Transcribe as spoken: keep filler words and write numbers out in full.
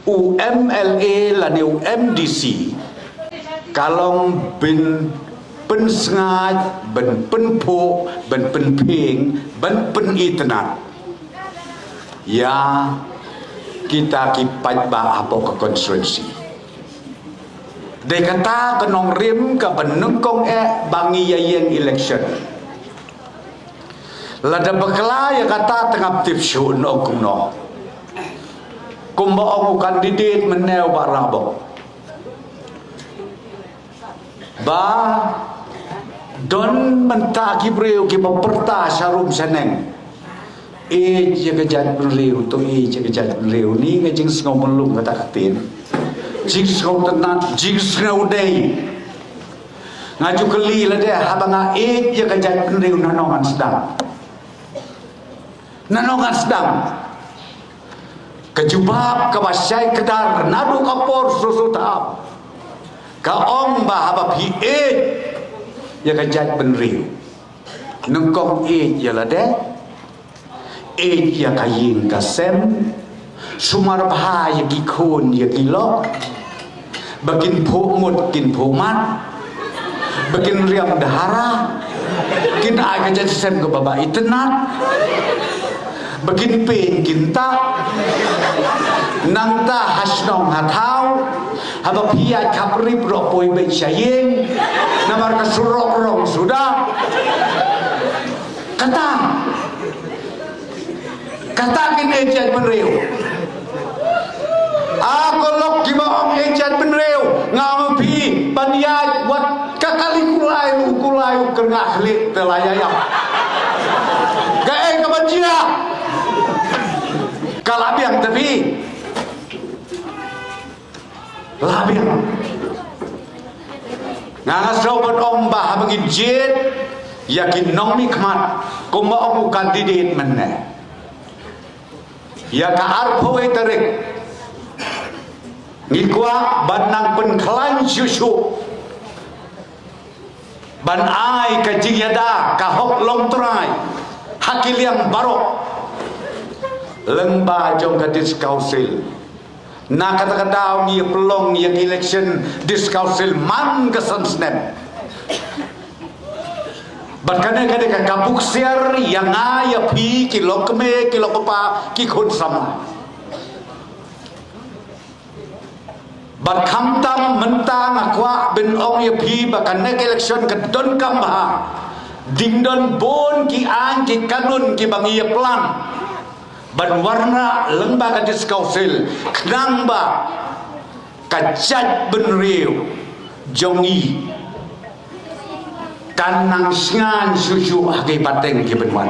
U MLA lane u MDC ka long ban pynsngaid, ban pynphuh, ban pynphieng, ban pynitynnad ïa kita ki paidbah hapoh ka constituency. Dei kata ka nongrim kaba nyngkong eh ba ngi ïa ïeng election. Lada bakla ïa kata te ngam tip shuh noh kumno. Kumba ong u candidate mynne u Bah Rabok, ba don mynta ki briew kiba pyrta sharum shaneng, ïeit ïa ka jaitbynriew, to ïeit ïa ka jaitbynriew. Ni nga jingsngew mlung kata ka ktien, jingsngew tynnad, jingsngew dei. Nga ju kylli lade, haba nga ïeit ïa ka jaitbynriew, nano ngan sdang? Nano ngan sdang? Ka jubab kaba shai kdar naduh ka por shuh shuh tam ka ong ba haba phi ïeit ïa ka jaitbynriew, nyngkong ïeit ïa lade, ïeit ïa ka ïing ka sem, sumar bha ïa ki khun ïa ki lok, ba kin phuh mut kin phuh mat, ba kin riam dhara, kin ai ka jait sem kaba ba itynnad, ba kin pyn kin ta. Nangta ha shnong ha thaw, haba phi ïaid khapngiat ruh poi beit sha ïing, namar ka surok rong suda. Kata, kata kin ïeit jaitbynriew. A ko lok kiba ong ïeit jaitbynriew, nga ong phi ban ïaid wat ka kali kulai u kulai u kyrngah khlieh te la ïa ïap. Kaei kaban jia? Ka la biang te phi. La biang. Nga nga sngewbha ban ong ba haba ngi jied ïa ki nongmihkhmat, kumba ong u candidate mynne, ïa ka arphew wei tarik ngi kwah ban nang pynkhlaiñ shuh shuh ban ai ka jingïada, ka hok longtrai ha ki liang baroh lyngba jong ka District Council. Na kata ka daw ngi pynlong ïa ka election District Council man ka san snem. Bad kane ka dei ka kabu ksiar ïa nga ïa phi ki longkmie ki longkpa ki khun samla. Bad khamtam mynta nga kwah ban ong ïa phi ba kane ka election ka donkam bha. Dang don bun ki aiñ ki kanun kiba ngi ïa plan ban wanrah lyngba ka District Council khnang ba ka jaitbynriew jong ngi kan nang shngaiñ shuh shuh ha ki pateng ki ban wan.